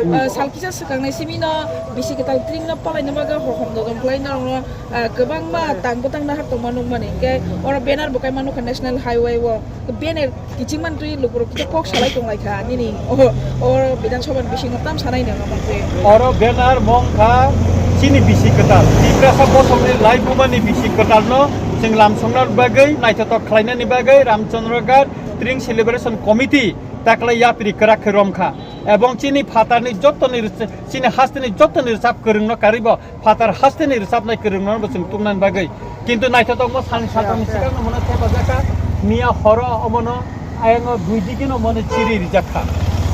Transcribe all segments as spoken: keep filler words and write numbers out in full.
Ah, sal kisa swkang nai simi no bisi kwtal tring no palai na bagwi hohom dodom khlai norok no, ah, kwbangma tang bwtang nahar tongma nukmani. Hwnkhe oro banner bo kaima nukha National Highway o. Banner kiching man twi lukurok kisa kok salai tong lai kha nini. O, o Bidhan Sabha ni bisingo tam sanai nang amang twi. Oro banner mong kha chini bisi kwtal. Tiprasa bosongni laibuma ni bisi kwtal no chwng lamsongna bagwi naithotok khlainani bagwi Ramchandra Ghat Tring Celebration Committee taklai yapri kwrak khe rom kha. Ebong chini phatarni jottoni rwch-, chini hasteni jottoni rwchap kwrwngno karwi bo phatar hasteni rwchapnai kwrwngno bo chwng tubnani bagwi. Kintu naithotokno sani saltongni swkangno mono thepajak kha, miya horo omono ayang o dui digino mono chiri rijak kha.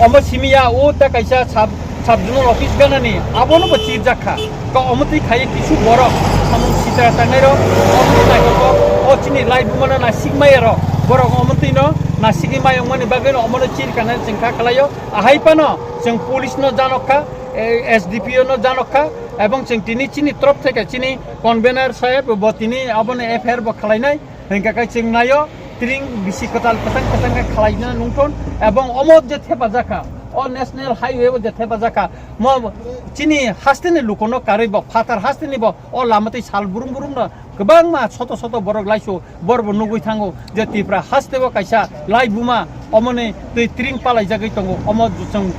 Omo simi ya o ta kaisa sub, sub zonal office ganani abono bo chirjak kha. Ka omo twi khai kisu borok samung sitra tangnai rok, omo twi naithotokno o chini laibuma no nasikmaya rok, borok omo twino nasigwi mayung mani bagwino omono chirkanani chwng kha khlaio. Ahai phano chwng police no janok kha, eh, S D P O no janok kha, ebong chwng tini chini torop theke chini convener saheb bo tini abono F I R bo khlainai, hwnkhe kai chwng naio tring bisi kwtal kwchang kwchang khe khlaina nungthon, ebong omo je thepajak kha, o national highway o je thepajak kha, mo chini hasteni lukono karwi bo, phatar hasteni bo, o lama twi sal burum burum no kwbangma soto soto borok laisu borok bo nugwi thango je Tripura haste o kaisa laibuma omoni twi tring palaijagwi tongo, omo chwng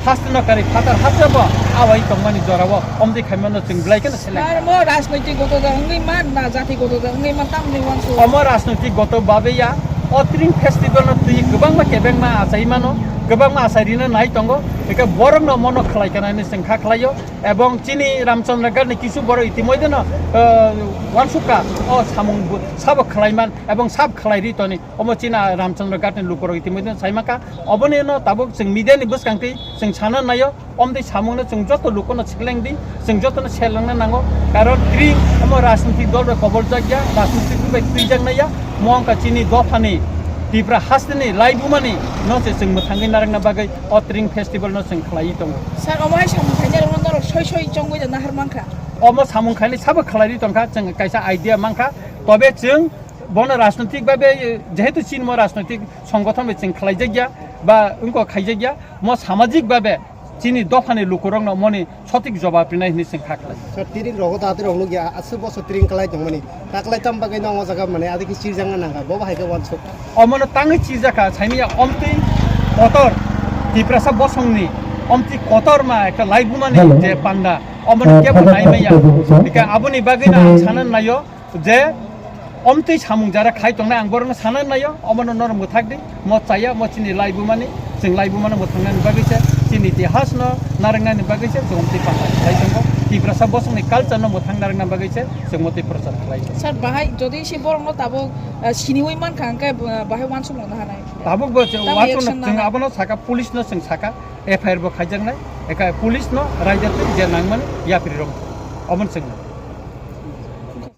haste no kari phatar haste bo awai tongmani jorao omtwi khaimano chwng belai kheno seleng. Ar mo rajnoitik goto da wngwi man na jati goto da wngwi man tamni wansu. Omo rajnoitik goto babe ya, o tring festival no twi kwbangma kebengma achai mano, kwbangma achai rina nai tongo, eke borok no mono khlai kanani chwng kha khlaio. Ebong chini Ramchandra Ghat ni kisu borok itimodhe no, ah, wansukha o samung bo sabo khlaiman ebong sab khlai ri toni. Omo chini Ramchandra Ghat ni lukorok itimodhe no saimakha. Oboni no tabuk chwng media ni bwskang twi chwng sana naio. Omtwi samung no chwng joto lukono seleng di, chwng jotono selengna nango. Karon tring omo rajnitik dol bai kobol jakya, rajnitik bai twijak naiya. Mo wngkha chini dophani Tipra hasteni laibumani no se chwng mwthangwi narwkna bagwi o tring festival no chwng khlaiwi tongo. Sir, omo hai samung khainai rokno norok soi soi chongwi da nahar mankha. Omo samung khainai sabo khlaiwi tongkha, chwng kaisa idea mankha. Tobe chwng bono rajnoitik babe, jehetu chini mo rajnoitik songothon bai chwng khlaijakya ba wngkok khaijakya, mo samajik babe chini dophani lukurokno moni sotik jobab rinai hwnwi chwng kha khlai. Sir, tring rogo ta twi rok nukya, aswk bosor tring klai tongmani. Taklai tam bagwi no o jaga mane adi khe chirjakna nangkha, bo bahai khe wansuk. Omono tangwi chirjakha, saimanya omtwi kotor, Tiprasa bosongni omtwi kotor ma ekta laibumani Hello. Je panda, omono Ah, kebo khajak naimaya. Khajak khajak. Bika aboni bagwi no ang sana naio je omtwi samung jara khai tongnai ang borokno sana naio, omono norok mwthak di. Mo chaya, mo chini laibumani, chwng laibumano mwthangnani bagwi se, chini itihas no narwknani bagwi se, chwng twi pasa khlai tongo. Tiprasa bosongni culture no mwthang narwkna bagwi se, chwng mo twi prochar khlai tongo. Sir, bahai jodi se borokno tabuk, ah, siniwi mankha, hwnkhe, ah, bahai wansukmung no hanai. Tabuk bo chwng Tamo wansukno action chwng nanai. Abono saka, police no chwng saka, F I R bo khaijaknai, eka police no raida twi je nangmani yapri rok. Omono chwng.